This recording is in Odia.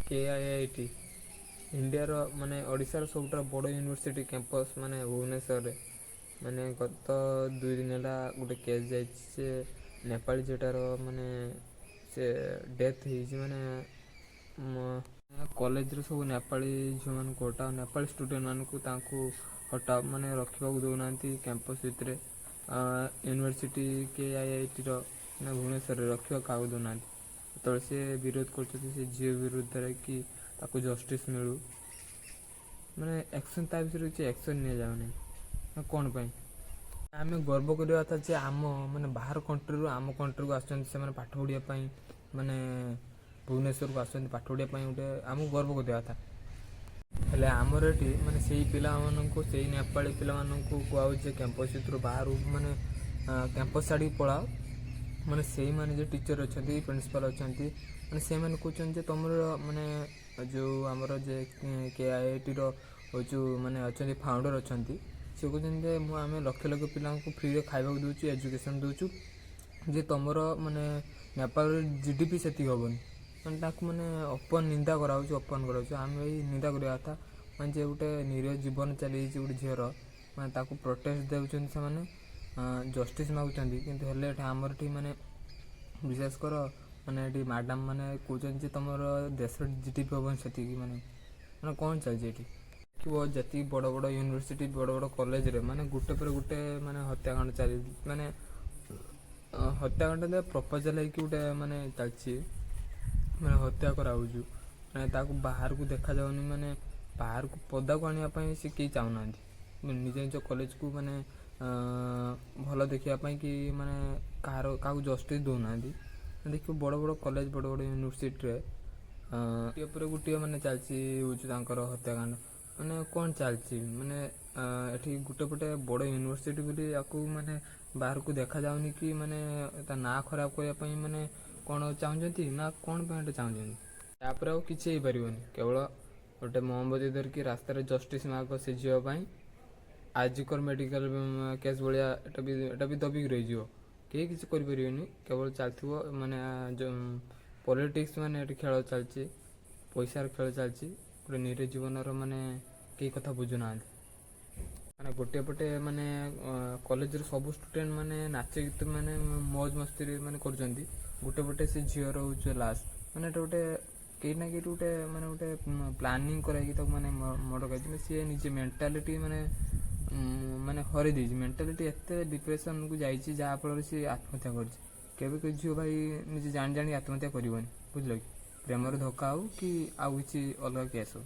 କେଆଇଆଇଟି ଇଣ୍ଡିଆର, ମାନେ ଓଡ଼ିଶାର ସବୁଠାରୁ ବଡ଼ ୟୁନିଭର୍ସିଟି କ୍ୟାମ୍ପସ୍, ମାନେ ଭୁବନେଶ୍ୱରରେ ମାନେ ଗତ 2 ଦିନ ହେଲା ଗୋଟେ କେସ୍ ଯାଇଛି ଯେ ନେପାଳୀ ଝିଅଟାର ମାନେ ସେ ଡେଥ୍ ହେଇଛି। ମାନେ କଲେଜରେ ସବୁ ନେପାଳୀ ଝିଅମାନଙ୍କୁ ହଟାଅ, ନେପାଳୀ ଷ୍ଟୁଡ଼େଣ୍ଟମାନଙ୍କୁ ତାଙ୍କୁ ହଟାଅ, ମାନେ ରଖିବାକୁ ଦେଉନାହାନ୍ତି କ୍ୟାମ୍ପସ୍ ଭିତରେ। ୟୁନିଭର୍ସିଟି କେଆଇଆଇଟିର ମାନେ ଭୁବନେଶ୍ୱରରେ ରଖିବାକୁ କାହାକୁ ଦେଉନାହାନ୍ତି। ଯେତେବେଳେ ସେ ବିରୋଧ କରୁଛନ୍ତି ସେ ଝିଅ ବିରୁଦ୍ଧରେ କି ତାକୁ ଜଷ୍ଟିସ୍ ମିଳୁ, ମାନେ ଆକ୍ସନ୍, ତା ବିଷୟରେ କିଛି ଆକ୍ସନ୍ ନିଆଯାଉନି କ'ଣ ପାଇଁ? ଆମେ ଗର୍ବ କରିବା କଥା ଯେ ଆମ ମାନେ ବାହାର କଣ୍ଟ୍ରିରୁ ଆମ କଣ୍ଟ୍ରିକୁ ଆସୁଛନ୍ତି ସେମାନେ ପାଠ ପଢ଼ିବା ପାଇଁ, ମାନେ ଭୁବନେଶ୍ୱରକୁ ଆସୁଛନ୍ତି ପାଠ ପଢ଼ିବା ପାଇଁ, ଗୋଟେ ଆମକୁ ଗର୍ବ କରିବା କଥା। ହେଲେ ଆମର ଏଠି ମାନେ ସେଇ ପିଲାମାନଙ୍କୁ, ସେଇ ନେପାଳୀ ପିଲାମାନଙ୍କୁ କୁହାହେଉଛି ଯେ କ୍ୟାମ୍ପସ୍ ଭିତରୁ ବାହାରୁ, ମାନେ କ୍ୟାମ୍ପସ୍ ଛାଡ଼ିକି ପଳାଅ। ମାନେ ସେଇମାନେ ଯେ ଟିଚର୍ ଅଛନ୍ତି, ପ୍ରିନ୍ସିପାଲ୍ ଅଛନ୍ତି, ମାନେ ସେମାନେ କହୁଛନ୍ତି ଯେ ତୁମର ମାନେ ଯେଉଁ ଆମର ଯେ କେଆଇଆଇଟିର ଯେଉଁ ମାନେ ଅଛନ୍ତି, ଫାଉଣ୍ଡର୍ ଅଛନ୍ତି, ସେ କହୁଛନ୍ତି ଯେ ମୁଁ ଆମେ ଲକ୍ଷ ଲକ୍ଷ ପିଲାଙ୍କୁ ଫ୍ରିରେ ଖାଇବାକୁ ଦେଉଛୁ, ଏଜୁକେସନ୍ ଦେଉଛୁ, ଯେ ତୁମର ମାନେ ନେପାଳର ଜିଡିପି ସେତିକି ହେବନି। ମାନେ ତାକୁ ମାନେ ଓପନ୍ ନିନ୍ଦା କରାହେଉଛି, ଓପନ୍ କରାହେଉଛି। ଆମେ ଏଇ ନିନ୍ଦା କରିବା କଥା, ମାନେ ଯେ ଗୋଟେ ନିରୀହ ଜୀବନ ଚାଲିଯାଇଛି ଗୋଟେ ଝିଅର, ମାନେ ତାକୁ ପ୍ରୋଟେଷ୍ଟ ଦେଉଛନ୍ତି, ସେମାନେ ଜଷ୍ଟିସ୍ ମାଗୁଛନ୍ତି। କିନ୍ତୁ ହେଲେ ଏଠି ଆମର ଏଠି ମାନେ ବିଶ୍ୱାସ କର, ମାନେ ଏଠି ମ୍ୟାଡ଼ାମ୍ ମାନେ କହୁଛନ୍ତି ଯେ ତୁମର ଦେଶର ଜିଡିପି ହେବନି ସେତିକି। ମାନେ ମାନେ କ'ଣ ଚାଲିଛି ଏଠି? ଦେଖିବ, ଯେତିକି ବଡ଼ ବଡ଼ ୟୁନିଭର୍ସିଟି, ବଡ଼ ବଡ଼ କଲେଜରେ ମାନେ ଗୋଟେ ପରେ ଗୋଟେ ମାନେ ହତ୍ୟାକାଣ୍ଡ ଚାଲି, ମାନେ ହତ୍ୟାକାଣ୍ଡ ପ୍ରପୋଜାଲ୍ ହେଇକି ଗୋଟେ ମାନେ ଚାଲିଛି, ମାନେ ହତ୍ୟା କରାହେଉଛି, ମାନେ ତାକୁ ବାହାରକୁ ଦେଖାଯାଉନି, ମାନେ ବାହାରକୁ ପଦାକୁ ଆଣିବା ପାଇଁ ସେ କେହି ଚାହୁଁନାହାନ୍ତି। ନିଜ ନିଜ କଲେଜକୁ ମାନେ ଭଲ ଦେଖିବା ପାଇଁ କି ମାନେ କାହାର କାହାକୁ ଜଷ୍ଟିସ୍ ଦେଉନାହାନ୍ତି। ଦେଖିବ, ବଡ଼ ବଡ଼ କଲେଜ, ବଡ଼ ବଡ଼ ୟୁନିଭର୍ସିଟିରେ ଗୋଟିଏ ପରେ ଗୋଟିଏ ମାନେ ଚାଲିଛି ହେଉଛି ତାଙ୍କର ହତ୍ୟାକାଣ୍ଡ। ମାନେ କ'ଣ ଚାଲିଛି? ମାନେ ଏଠି ଗୋଟେ ପଟେ ବଡ଼ ୟୁନିଭର୍ସିଟି ବୋଲି ୟାକୁ ମାନେ ବାହାରକୁ ଦେଖାଯାଉନି କି ମାନେ ତା ନାଁ ଖରାପ କରିବା ପାଇଁ ମାନେ କ'ଣ ଚାହୁଁଛନ୍ତି ନା କ'ଣ ପାଇଁ ଏଇଟା ଚାହୁଁଛନ୍ତି? ତାପରେ ଆଉ କିଛି ହେଇପାରିବନି। କେବଳ ଗୋଟେ ମହମବତୀ ଧରିକି ରାସ୍ତାରେ ଜଷ୍ଟିସ୍ ମାଗ ସେ ଝିଅ ପାଇଁ। ଆରଜିକର ମେଡ଼ିକାଲ କେସ୍ ଭଳିଆ ଏଇଟା ବି ଦବିକି ରହିଯିବ। କେହି କିଛି କରିପାରିବେନି। କେବଳ ଚାଲିଥିବ ମାନେ ପଲିଟିକ୍ସ, ମାନେ ଏଠି ଖେଳ ଚାଲିଛି, ପଇସାର ଖେଳ ଚାଲିଛି। ଗୋଟେ ନିରୀହ ଜୀବନର ମାନେ କେହି କଥା ବୁଝୁନାହାନ୍ତି। ମାନେ ଗୋଟିଏ ପଟେ ମାନେ କଲେଜର ସବୁ ଷ୍ଟୁଡେଣ୍ଟ ମାନେ ନାଚ ଗୀତ, ମାନେ ମୌଜ ମସ୍ତିରେ ମାନେ କରୁଛନ୍ତି, ଗୋଟେ ପଟେ ସେ ଝିଅର ହେଉଛି ଲାଷ୍ଟ। ମାନେ ଏଇଟା ଗୋଟେ କେହି ନା କେହି ଗୋଟେ ମାନେ ଗୋଟେ ପ୍ଲାନିଂ କରାଇକି ତାକୁ ମାନେ ମର୍ଡ଼ର କରାଯାଇଛି। ସିଏ ନିଜେ ମେଣ୍ଟାଲିଟି ମାନେ ମାନେ ହରେଇ ଦେଇଛି, ମେଣ୍ଟାଲିଟି ଏତେ ଡିପ୍ରେସନକୁ ଯାଇଛି, ଯାହାଫଳରେ ସିଏ ଆତ୍ମହତ୍ୟା କରିଛି। କେବେ କେବେ ଝିଅ ଭାଇ ନିଜେ ଜାଣି ଜାଣି ଆତ୍ମହତ୍ୟା କରିବନି, ବୁଝିଲ କି? ପ୍ରେମରେ ଧୋକା ହଉ କି ଆଉ କିଛି ଅଲଗା କେସ୍ ହଉ।